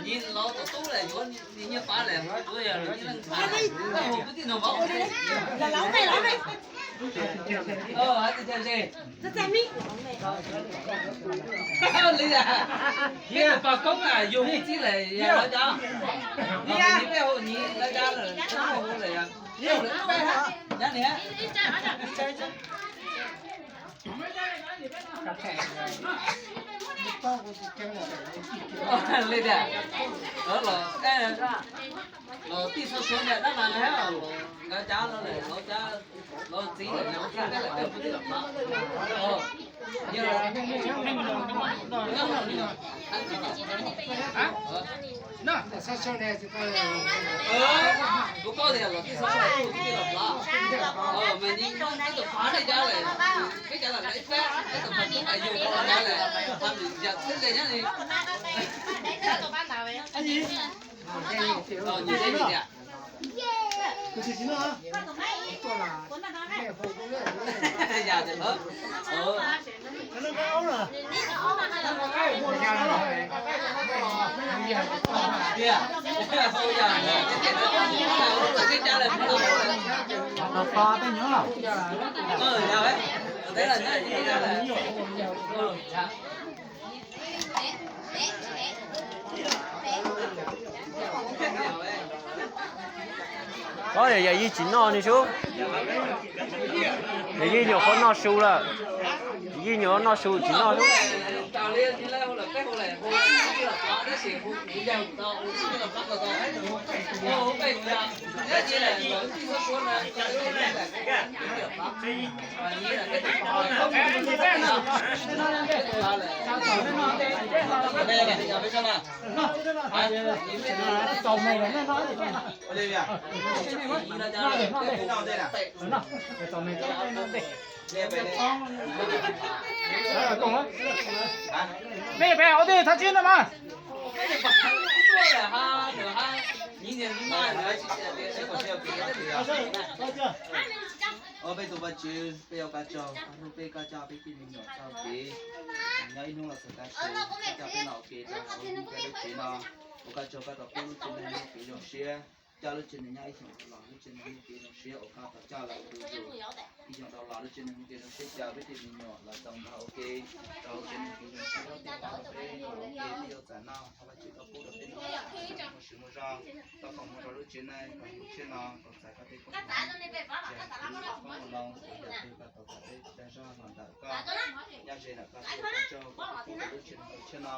Nyi los tom tub lawm yuav nyiaj pab lawm, kuv yog nyiaj leej pab. Kwv tij nug vauv. Hais tias cas ze? Li pog koob yug txib lawm yog lawv cov, peb hu nyi lawv cov lawm, hu lawm yog, nyab ni. Li tias los tij txhob suav ntawm dab nas nkawd cab los lawm, los cab los txiv lawm, los txiv lawm, peb puas tij los plab. Kuv paub tias los tij txhob suav, peb puas tij los plab. Mas nyi peb tus pab nej cab lawm, peb cab los ib pab, peb tus pab yug cab lawm, yam txhib ze nyab li. Nyi ze nyi tias. Ob, yam yij tsis noj ni sub. Yam yij nyuam qhuav noj su lawm. Yij nyuam noj su tsis noj sub. Mej peb ua twb thaj tsib no mas. Peb tus Vajtswv, peb yuav koj tsaug, koj hlub peb, koj coj peb tej me nyuam txoj kev, nyob ib hnub los txog tav su, koj coj peb los ua ke rau hauv lub tsev no. Ua koj tsaug koj tau pub lub tsev neeg muaj kev zoo siab, coj lub tsev neeg nyob ib xyoos los lub tsev neeg muaj kev zoo siab uas koj tau coj lawm tus zus. Ib xyoos rau los lub tsev neeg muaj kev zoo siab, coj peb tej me nyuam los tau nrog ua ke rau lub tsev neeg kev zoo siab, peb los ua ke peb yuav txais noj, thov Vajtswv koj pub rau peb noj muaj sia muaj zoo, koj foom hmoov rau lub tsev neeg, koj tus tshiab no tau txais koj tej koob hmoov, tseem tus koob hmoov no, yog twg koj tau txais peb dag zog los ntawm koj, nyob ze ntawm koj, koj tsaug koj pub rau lub tsev neeg tus tshiab no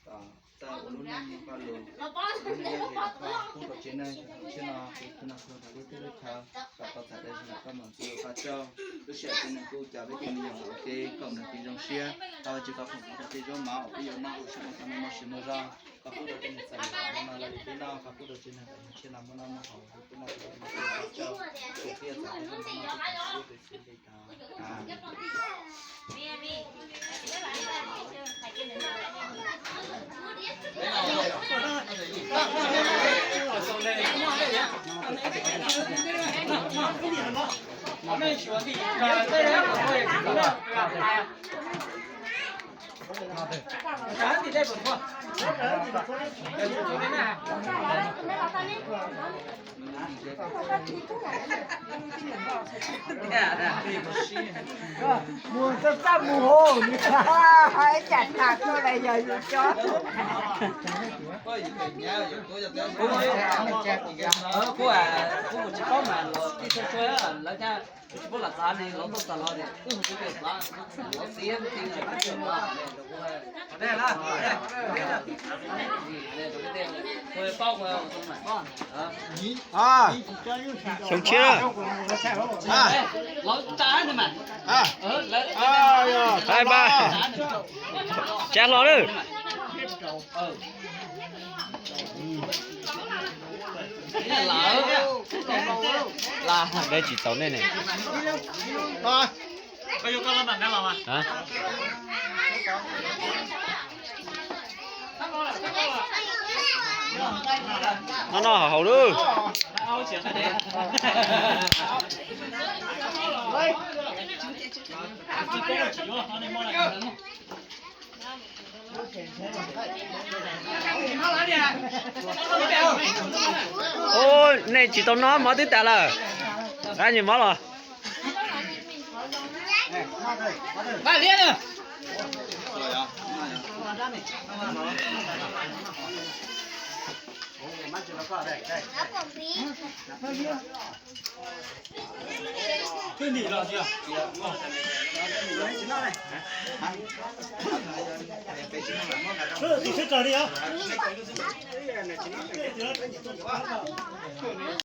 kom txawj ua lub neej nyob koj lus, ua lub neej nyob ze ntawm koj, pub rau tsev neeg tus tshiab no, tus no txog rau lub teb lub chaw kom tau txais dag zog ntawm koj mus ntxiv, ua koj tsaug. Lub sij hawm tsev neeg kuj coj peb tej me nyuam los ua ke, koj mus kev zoo siab, thov Vajtswv koj foom hmoov rau tej zaub mov uas peb yuav noj ua siab ua tau muaj sia muaj zoo, koj pub rau tej niam txiv los no los li peb noj, koj pub rau tsev neeg tus tshiab no muaj noj muaj haus, peb noj peb tau, ua koj tsaug. Tus peb yuav txais dag zog ntawm koj mus ntxiv, peb xwb li tag. Mus txaj txaj mus hauv, ib cas tas tuaj lawm yog yus cov. Kuv, kuv mus tsis paub mas los tij txhua txhua lawv cab, kuv tsis paub lam txav ne, los txog txog los tias wb hu tsis pom, los txiv hu txiv los tsis pom. Xyoo tshiab. Bye bye. Tsa hlo lawm. Dab tsis tau nej ne. No no haus lawm. Ua, nej tsis tau noj mov twb tas lawm. Nqa nyias mov los.